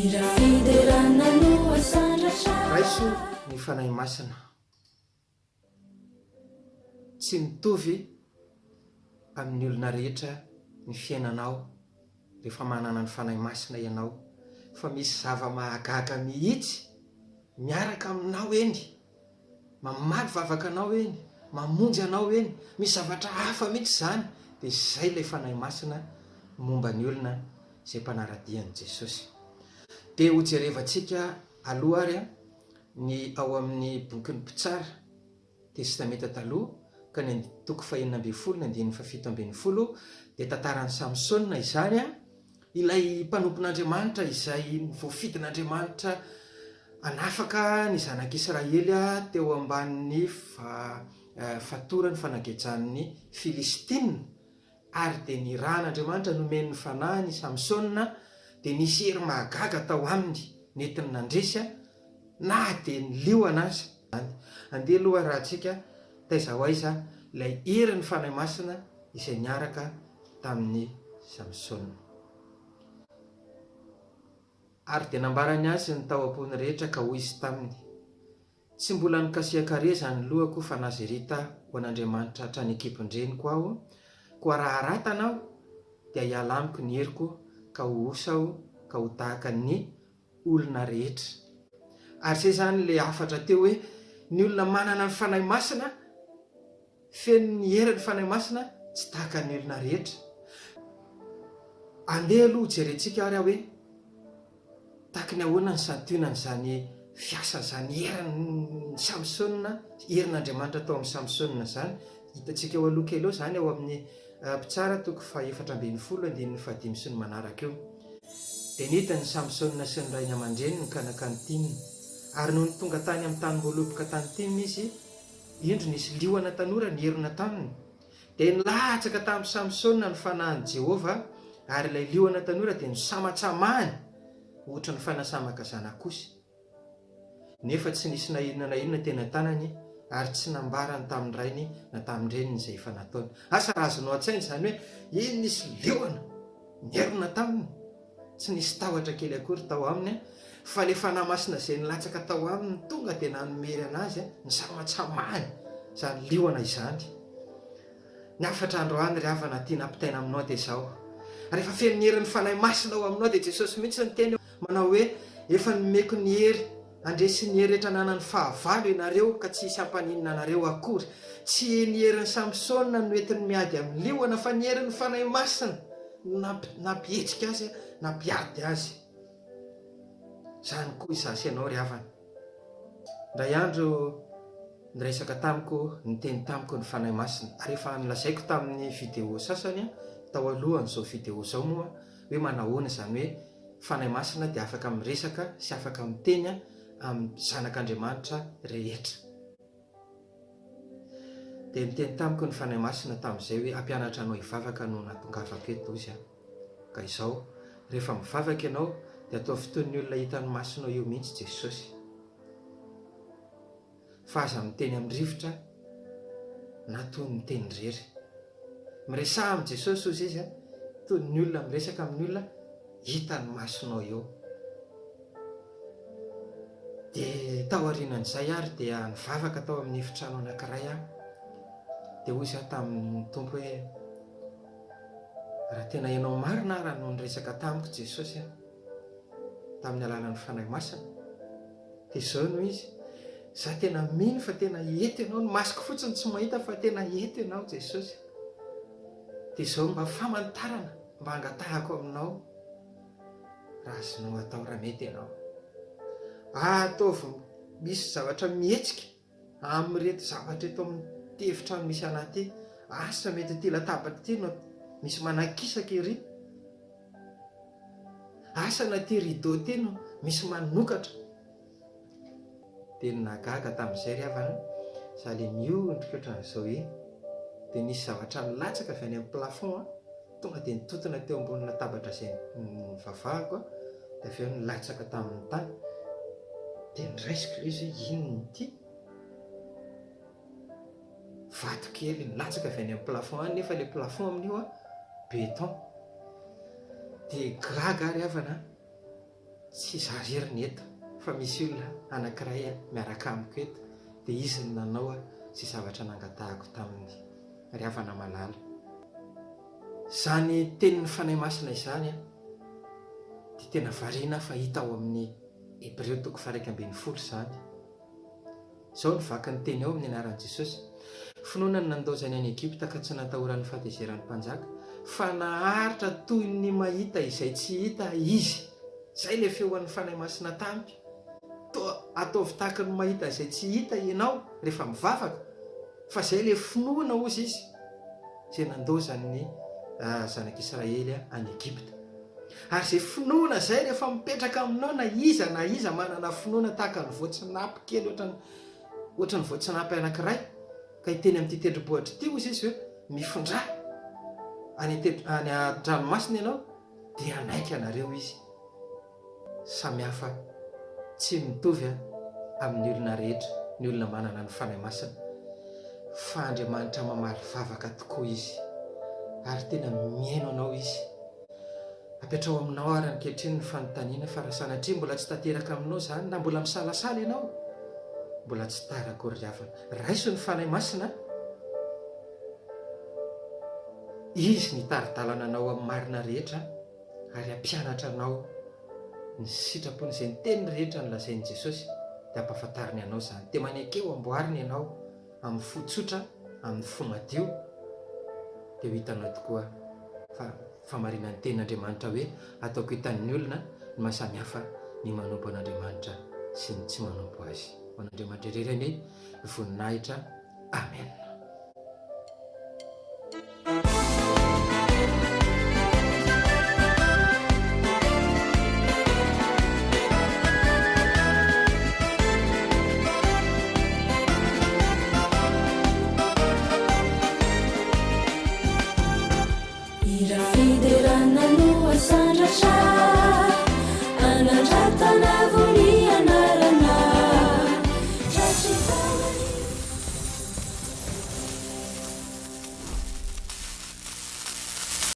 Hira fiderana no asandratra. Raiso ny Fanahy Masina. Tsy mitovy amin'ny olona rehetra ny fiainanao rehefa manana ny Fanahy Masina ianao fa misy zava-mahagaga mihitsy miaraka aminao eny Mamaly vavaka anao eny, mamonjy anao eny, misy zavatra hafa mihitsy izany, dia izay ilay Fanahy Masina momba ny olona izay mpanara-dia an'i Jesosy. Dia hojerevantsika aloha ary ny ao amin'ny bokin'ny Mpitsara, Testamenta Taloha, ka ny toko fahenina ambin'ny folo, ny andininy fahafito ambin'ny folo, dia tantaran'i Samsona izany, Ilay mpanompon'Andriamanitra izay voafidin'Andriamanitra hanafaka ny zanak'Israely teo ambanin'ny fatoran'ny fanagejan'ny Filistina, ary dia nirahan'Andriamanitra nomeny ny fanahiny i Samsona, dia nisy hery mahagaga tao aminy nentiny nandresy na dia ny liona aza. Andeha aloha arahantsika taiza ho aiza ilay herin'ny Fanahy Masina izay niaraka tamin'i Samsona. Ary dia nambarany azy ny tao am-pony rehetra ka hoy izy taminy, Tsy mbola nikasihan-kareza ny lohako fa Nazirita ho an'Andriamanitra hatrany an-kibon-dreniko aho, koa raha haratana aho, dia hiala amiko ny heriko ka ho osa aho ka ho tahaka ny olona rehetra. Ary izay izany ilay hafatra teo hoe, ny olona manana ny Fanahy Masina, Feno ny herin'ny Fanahy Masina tsy tahaka ny olona rehetra. Andeha aloha ho jerentsika ary hoe tahaky ny ahoana ny santionan'izany fiasan'izany herin'i Samsona, herin'Andriamanitra tao amin'i Samsona izany. Hitantsika eo aloha kely eo izany ao amin'ny Mpitsara toko faha-14 andininy fahadimy sy ny manaraka eo. Dia nidina i Samsona sy ny rainy aman-dreniny ka nankany Timna. Ary nony tonga tany amin'ny tanim-boaloboka tany Timna izy, Indro nisy liona tanora nierona taminy. Dia nilatsaka tamin'i Samsona ny fanahin'i Jehovah, ary ilay liona tanora dia nosamatsamahany hoatry ny fanasamaka zanak'osy. Nefa tsy nisy na inona na inona teny an-tanany, ary tsy nambarany tamin'ny rainy na tamin-dreniny izay efa nataony. Asa raha azonao an-tsaina izany hoe iny nisy liona nierona taminy. Tsy nisy tahotra kely akory tao aminy, fa ilay Fanahy Masina izay nilatsaka tao aminy tonga dia nanomery anazy nisamatsamahany izany liona izany. Ny hafatra androany ry havana tiana ampitaina aminao dia izao, rehefa feno ny herin'ny Fanahy Masina ao aminao dia Jesosy mihitsy niteny manao hoe, efa nomeko ny hery handresy ny hery rehetra ananan'ny fahavalo ianareo ka tsy hisy hampaninona anareo akory. Tsy ny herin'i Samsona no entiny miady amin'ny liona fa ny herin'ny Fanahy Masina. Nampihetsika azy, nampiady azy. Izany koa izaho sy ianao ry havana. Indray andro niresaka tamiko, niteny tamiko ny Fanahy Masina. Ary efa nolazaiko tamin'ny vidéo sasany tao alohan'izao vidéo izao moa hoe manahoana izany hoe Fanahy Masina dia afaka miresaka sy afaka miteny amin'ny zanak'Andriamanitra rehetra. Dia niteny tamiko ny Fanahy Masina tamin'izay hoe hampianatra anao hivavaka no nahatongavako eto hozy aho. Ka izao, rehefa mivavaka ianao dia ataovy toy ny olona hitan'ny masonao io mihitsy Jesosy. Fa aza miteny amin'ny rivotra na toy ny miteny irery. Miresaha amin'i Jesosy hozy izy toy ny olona miresaka amin'ny olona hitan'ny masonao eo. Dia tao aorianan'izay ary dia nivavaka tao amin'ny efitrano anankiray aho. Dia hoy izaho tamin'ny Tompo hoe, Raha tena ianao marina ara no niresaka tamiko Jesosy a, tamin'ny alalan'ny Fanahy Masina, dia izao no izy, izaho tena mino fa tena eto ianao, ny masoko fotsiny tsy mahita fa tena eto ianao Jesosy. Dia izao mba famantarana mba angatahako aminao. Raha azonao atao raha mety ianao. Ataovy misy zavatra mihetsika amin'ireto zavatra eto amin'ity efitrano misy anah ity. Asa mety ity latabatra ity no misy manakisaka ery. Asa na ity rideau ity no misy manokatra. Dia ny nahagaga tamin'izay ry havana, za le miondrika ohatran'izao iny, dia nisy zavatra nilatsaka avy any amin'ny plafond an, tonga dia nitontona teo ambony latabatra izay nivavahako an, dia avy eo nilatsaka tamin'ny tany, dia noraisiko ilay izy hoe inona ity? Vato kely nilatsaka avy any amin'ny plafond any nefa ilay plafond amin'io an, béton. Dia gaga aho ry havana an. Tsy izaho irery ny eto fa misy olona anankiray miaraka amiko eto dia izy no nanao izay zavatra nangatahako taminy. Ry havana malala. Izany tenin'ny Fanahy Masina izany dia tena variana aho fa hita ao amin'ny Hebreo toko faha-11 izany. Izao no vaky ny teny ao amin'ny anaran'i Jesosy, Finoana no nandaozany an'i Egypta ka tsy natahorany ny fahatezeran'ny mpanjaka, fa naharitra toy ny mahita izay tsy hita izy. Izay ilay feon'ny Fanahy Masina tamiko. Toa ataovy tahaka ny mahita izay tsy hita ianao rehefa mivavaka, fa izay ilay finoana hozy izy, izay nandaozan'ny zanak'Israely an'i Egypta. Ary izay finoana izay rehefa mipetraka aminao na iza na iza manana finoana tahaka ny voatsinapy kely ohatran'ny ohatran'ny voatsinapy anankiray ka hiteny amin'ity tendrombohitra ity hozy izy hoe mifindrà any an-tendro any an-dranomasina ianao dia hanaiky anareo izy. Samy hafa tsy mitovy amin'ny olona rehetra ny olona manana ny Fanahy Masina fa Andriamanitra mamaly vavaka tokoa Izy ary tena mihaino anao Izy. Apetraho aminao ary ankehitriny ny fanontaniana fa raha sanatria mbola tsy tanteraka aminao izany na mbola misalasala ianao, mbola tsy tara akory ry havana. Raiso ny Fanahy Masina, Izy ny hitari-dalana anao amin'ny marina rehetra ary hampianatra anao ny sitrapony izay ny teny rehetra nolazain'i Jesosy dia ampahafantariny anao izany. Dia manekeo amboariny ianao amin'ny fo tsotra, amin'ny fo madio, dia ho hitanao tokoa fa fahamarinan'ny tenin'Andriamanitra hoe ataoko hitan'ny olona ny maha samy hafa ny manompo an'Andriamanitra sy ny tsy manompo Azy. Ho an'Andriamanitra irery anie ny voninahitra. Amen. Hira fiderana no asandratra, anandratana.